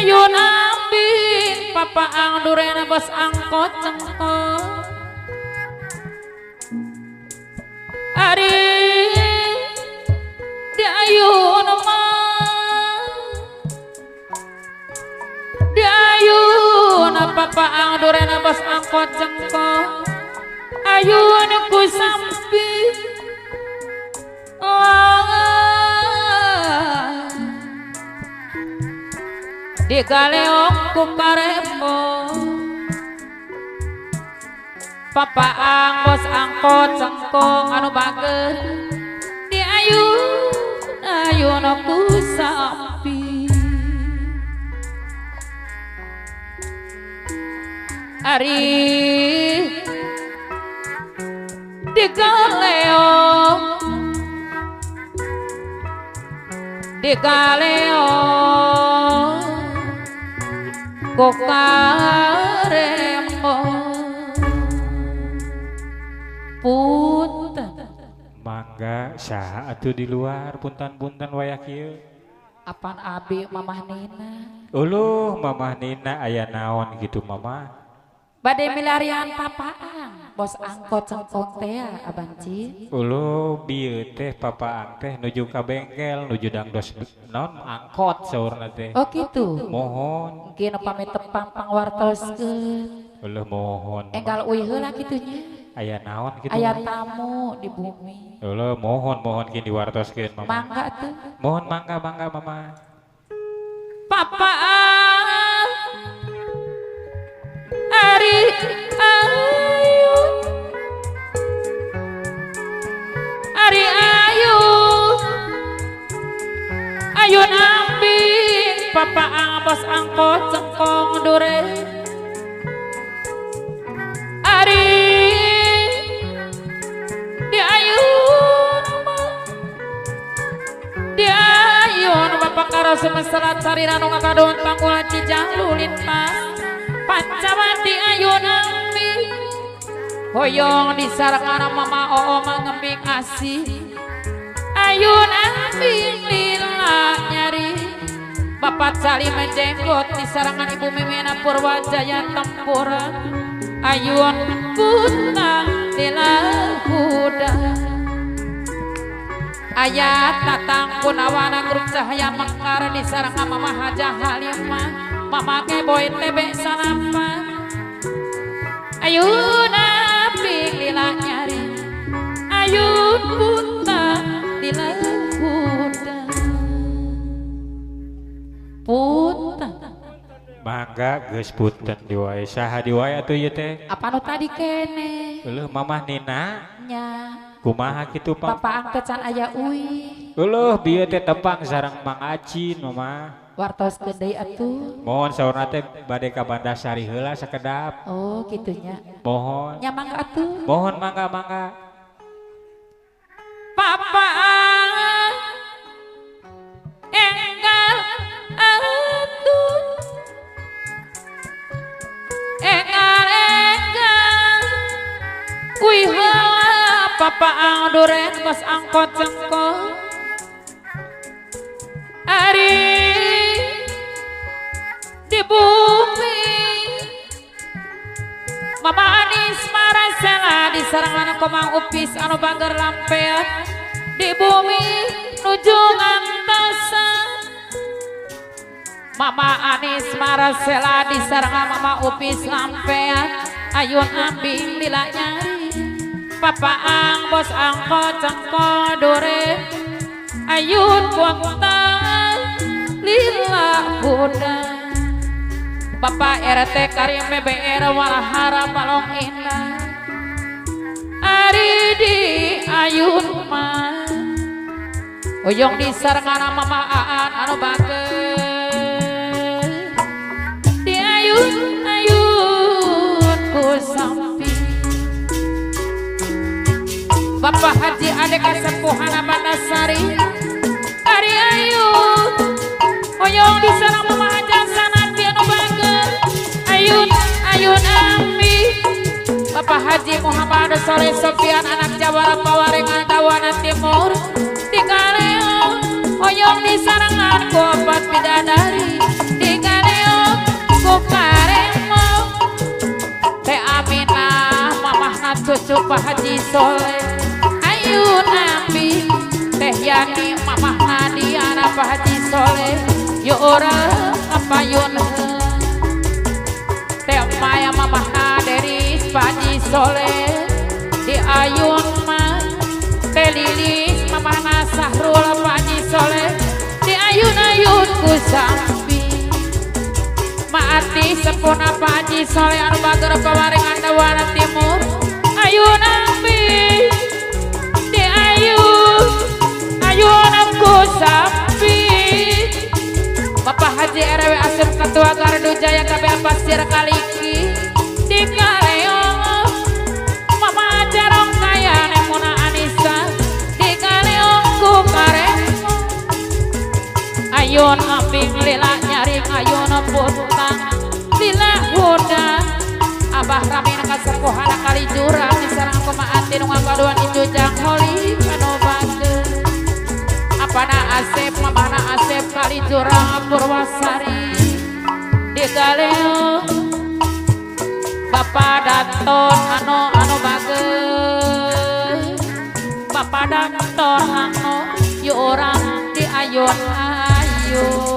Ayun ambing papaang durena bos angkot cengkong. Ari di ayun mah di ayun papaang durena bos angkot cengkong. Ayun ku sampi di galeong ku karemo papaang bos angkot cengkong anu bager di ayun ayun ku sampi. Ari di galeong di galeong ku karemo. Punten mangga saha atuh di luar punten-punten wayah kieu. Apan abi Mamah Nina. Uluh Mamah Nina aya naon gitu Mamah? Bade milarian papaang bos angkot cengkong teh Abang Ci. Uluh bieu teh papaang teh nuju ka bengkel nuju dangdos naon angkot saurna teh. Oh kitu. Mohon. Mungkin pamit tepang pangwartoskeun. Uluh mohon. Enggal uih heula kitu nya. Aya naon kitu? Aya tamu di bumi. Uluh mohon mohon kin diwartoskeun Mama. Mangga tuh. Mohon mangga mangga Mama. Papaang ari ayu ari ayu ayun ambing papaang bos angkot cengkong dure. Ari di ayun di ayun bapak karo semesra carira nu ngakadon panggul Cijanglu lintas Pancawati ayun ambing hoyong disarengana mama oo mangembing asih. Ayun ambing lila nyari bapak cali menjenggot disarangan ibu Mimina Purwajaya Tempura. Ayun punang lila kuda ayat tatang punawana grup cahaya mekar disarangan mama Hajah Halimah mama keboy tebe salapan. Ayun ambing lila nyari ayun punang lila kuda. Punten mangga geus punten diwae saha diwae atuh ieu teh? Apa nu tadi kene? Euleuh Mamah Nina nya. Kumaha kitu papaang teh can aya uih. Euleuh bieu teh tepang sareng Mang Acin Mama. Wartoskeun deui atuh. Mohon saurna teh bade ka Bandasari heula sakedap. Oh kitu nya. Mohon. Nya mangga atuh. Mohon mangga mangga. Papaang enggal atuh enggal enggal uih heula papaang duren bos angkot cengkong. Ari di bumi Mama Anis Marasela disarangan komang upis anu bager lampean di bumi nuju ngantosan. Mama Anis Marasela disarangan Mama Upis lampean ayun ambing lila nyari papaang bos angkot cengkong dure ayun punten lila kuda. Bapak RT Karim BBR Walahara Balong Indah. Ari di ayun mah oyong disarengana mama aan anu bager di ayun ayun ku sampi. Bapak Haji Ade Kasepuhana Bandasari ari ayun oyong disareng mama Haja Sanati anu bager ayun ayun ambi. Bapak Haji Muhammad Soleh Sofian anak Jawara Pawarengan Dawana Timur di Galeong oyong disarengan ku opat bidadari di Galeong. Pak Haji Soleh Ayun Ambi Teh Yani Mamah Nadiana Pak Haji Soleh yo ora apayun Teh Maya Mamah Naderis Pak Haji Soleh di Ayun ma Teh Lilis Mamah Sahrul Pak Haji Soleh di Ayun-ayun ku sampi Maati sepuna Pak Haji Soleh anu bager pawarengan Dawana Timur Ayun ambi di ayun ayun ku sampi Bapak Haji RW Asep Ketua Gardu Jaya KBA Pasir Kaliki di Kaleong Mama Jarong Kaya Nemuna Anissa di Kaleong ku karemo Ayun ambing lila nyaring ayun putang lila huda Abah Ramin kasepuhan kali jurang disarang kumaati nu ngagaduhan inju jang holi anu bageur Apana Asep mamana Asep kali jurang Purwasari di Kaleong Bapak Danton anu anu bageur Bapak Danton anu yu urang di ayun ayun.